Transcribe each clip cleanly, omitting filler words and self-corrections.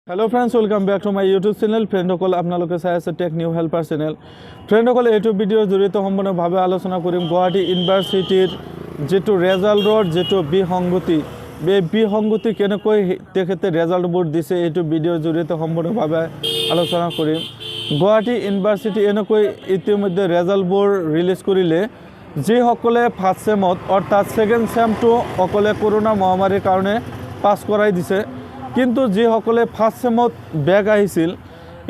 Hello friends, welcome back to my YouTube channel. ফ্ৰেণ্ডসকল, আপোনালোকে চাই আছে টেক নিউ হেল্পাৰ চেনেল। ফ্ৰেণ্ডসকল, এইটো ভিডিঅ'ৰ জৰিয়তে সম্পূৰ্ণভাৱে আলোচনা কৰিম গুৱাহাটী ইউনিভাৰ্চিটিৰ যিটো ৰেজাল্টৰ যিটো বিসংগতি, এই বিসংগতি কেনেকৈ তেখেতে ৰেজাল্টবোৰ দিছে, এইটো ভিডিঅ'ৰ জৰিয়তে সম্পূৰ্ণভাৱে আলোচনা কৰিম। গুৱাহাটী ইউনিভাৰ্চিটি এনেকৈ ইতিমধ্যে ৰেজাল্টবোৰ ৰিলিজ কৰিলে, যিসকলে ফাৰ্ষ্ট চেমত, অৰ্থাৎ ছেকেণ্ড চেমটো অকলে কৰোণা মহামাৰীৰ কাৰণে পাছ কৰাই দিছে, কিন্তু যিসকলে ফাৰ্ষ্ট চেমত বেক আহিছিল,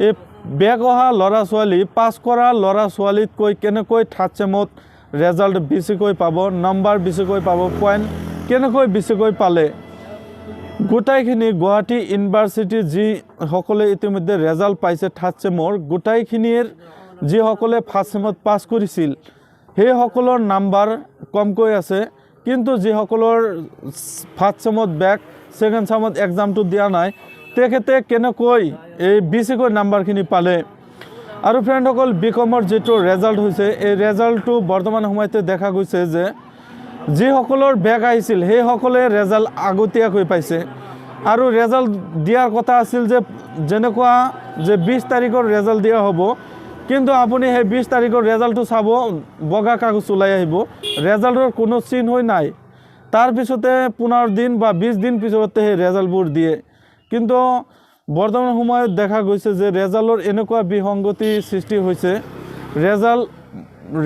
এই বেক অহা ল'ৰা ছোৱালী পাছ কৰা ল'ৰা ছোৱালীতকৈ কেনেকৈ থাৰ্ড চেমত ৰেজাল্ট বেছিকৈ পাব, নম্বৰ বেছিকৈ পাব, পইণ্ট কেনেকৈ বেছিকৈ পালে? গোটেইখিনি গুৱাহাটী ইউনিভাৰ্চিটিৰ যিসকলে ইতিমধ্যে ৰেজাল্ট পাইছে থাৰ্ড চেমৰ, গোটেইখিনিৰ যিসকলে ফাৰ্ষ্ট চেমত পাছ কৰিছিল, সেইসকলৰ নাম্বাৰ কমকৈ আছে। কিন্তু যিসকলৰ ফাৰ্ষ্ট চেমত বেক, ছেকেণ্ড চেমত এক্সামটো দিয়া নাই, তেখেতে কেনেকৈ এই বেছিকৈ নাম্বাৰখিনি পালে? আৰু ফ্ৰেণ্ডসকল, বি কমৰ যিটো ৰেজাল্ট হৈছে, এই ৰেজাল্টটো বৰ্তমান সময়তে দেখা গৈছে যে যিসকলৰ বেক আহিছিল, সেইসকলে ৰেজাল্ট আগতীয়াকৈ পাইছে। আৰু ৰেজাল্ট দিয়াৰ কথা আছিল যে যেনেকুৱা যে 20 তাৰিখৰ ৰেজাল্ট দিয়া হ'ব, কিন্তু আপুনি সেই 20 তাৰিখৰ ৰেজাল্টটো চাব, বগা কাগজ ওলাই আহিব, ৰেজাল্টৰ কোনো চিহ্নই নাই। তাৰপিছতে 15 দিন বা 20 দিন পিছতে সেই ৰেজাল্টবোৰ দিয়ে। কিন্তু বৰ্তমান সময়ত দেখা গৈছে যে ৰেজাল্টৰ এনেকুৱা বিসংগতি সৃষ্টি হৈছে।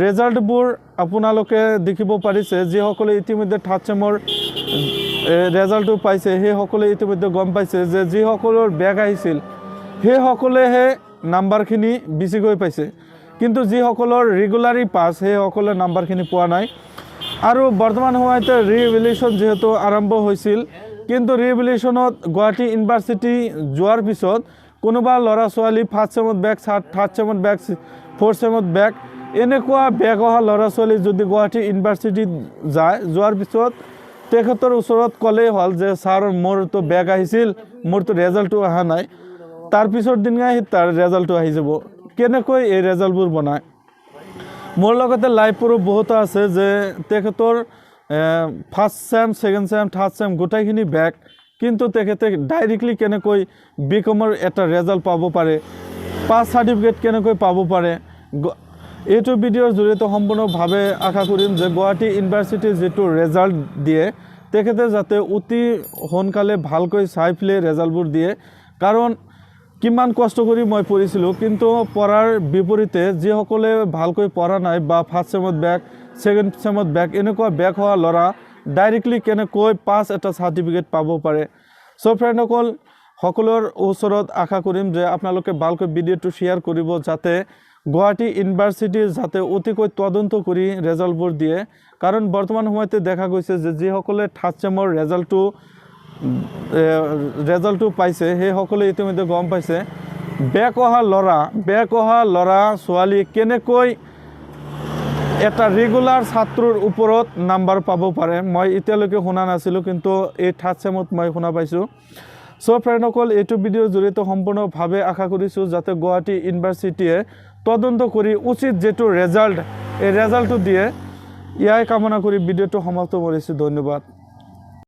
ৰেজাল্টবোৰ আপোনালোকে দেখিব পাৰিছে। যিসকলে ইতিমধ্যে থাৰ্ড চেমৰ ৰেজাল্টটো পাইছে, সেইসকলে ইতিমধ্যে গম পাইছে যে যিসকলৰ বেক আহিছিল, সেইসকলেহে নাম্বাৰখিনি বেছিকৈ পাইছে। কিন্তু যিসকলৰ ৰেগুলাৰী পাছ, সেইসকলে নাম্বাৰখিনি পোৱা নাই। আৰু বৰ্তমান সময়তে ৰিইভেলুৱেশ্যন যিহেতু আৰম্ভ হৈছিল, কিন্তু ৰিইভেলুৱেশ্যনত গুৱাহাটী ইউনিভাৰ্চিটি যোৱাৰ পিছত কোনোবা ল'ৰা ছোৱালী ফাৰ্ষ্ট চেমত বেক, থাৰ্ড চেমত বেক, ফ'ৰ্থ চেমত বেক, এনেকুৱা বেক অহা ল'ৰা ছোৱালী যদি গুৱাহাটী ইউনিভাৰ্চিটিত যায়, যোৱাৰ পিছত তেখেতৰ ওচৰত ক'লেই হ'ল যে ছাৰ, মোৰতো বেক আহিছিল, মোৰতো ৰেজাল্টটো অহা নাই। তাৰপিছৰ দিনাই তাৰ ৰেজাল্টটো আহি যাব। কেনেকৈ এই ৰেজাল্টবোৰ বনায়? মোৰ লগতে লাইভ প্ৰুফ বহুতো আছে যে তেখেতৰ first sem, second sem, third sem গোটেইখিনি বেক, কিন্তু তেখেতে ডাইৰেক্টলি কেনেকৈ বি কমৰ এটা ৰেজাল্ট পাব পাৰে, পাছ চাৰ্টিফিকেট কেনেকৈ পাব পাৰে? এইটো ভিডিঅ'ৰ জৰিয়তে সম্পূৰ্ণভাৱে আশা কৰিম যে গুৱাহাটী ইউনিভাৰ্চিটিৰ যিটো ৰেজাল্ট দিয়ে, তেখেতে যাতে অতি সোনকালে ভালকৈ চাই পেলাই ৰেজাল্টবোৰ দিয়ে। কাৰণ কিমান কষ্ট কৰি মই পঢ়িছিলোঁ, কিন্তু পঢ়াৰ বিপৰীতে যিসকলে ভালকৈ পঢ়া নাই বা ফাৰ্ষ্ট চেমত বেক, ছেকেণ্ড চেমত বেক, এনেকুৱা বেক হোৱা ল'ৰা ডাইৰেক্টলি কেনেকৈ পাছ এটা চাৰ্টিফিকেট পাব পাৰে? চ' ফ্ৰেণ্ডসকল, সকলোৰ ওচৰত আশা কৰিম যে আপোনালোকে ভালকৈ ভিডিঅ'টো শ্বেয়াৰ কৰিব, যাতে গুৱাহাটী ইউনিভাৰ্চিটিৰ যাতে অতিকৈ তদন্ত কৰি ৰেজাল্টবোৰ দিয়ে। কাৰণ বৰ্তমান সময়তে দেখা গৈছে যে যিসকলে থাৰ্ড চেমৰ ৰেজাল্টটো পাইছে, সেইসকলে ইতিমধ্যে গম পাইছে বেক অহা ল'ৰা ছোৱালী কেনেকৈ এটা ৰেগুলাৰ ছাত্ৰৰ ওপৰত নাম্বাৰ পাব পাৰে। মই এতিয়ালৈকে শুনা নাছিলোঁ, কিন্তু এই থাৰ্ড চেমত মই শুনা পাইছোঁ। চ' ফ্ৰেণ্ডসকল, এইটো ভিডিঅ'ৰ জৰিয়তে সম্পূৰ্ণভাৱে আশা কৰিছোঁ যাতে গুৱাহাটী ইউনিভাৰ্চিটিয়ে তদন্ত কৰি উচিত যিটো ৰেজাল্ট, এই ৰেজাল্টটো দিয়ে। ইয়াই কামনা কৰি ভিডিঅ'টো সমাপ্ত কৰিছোঁ। ধন্যবাদ।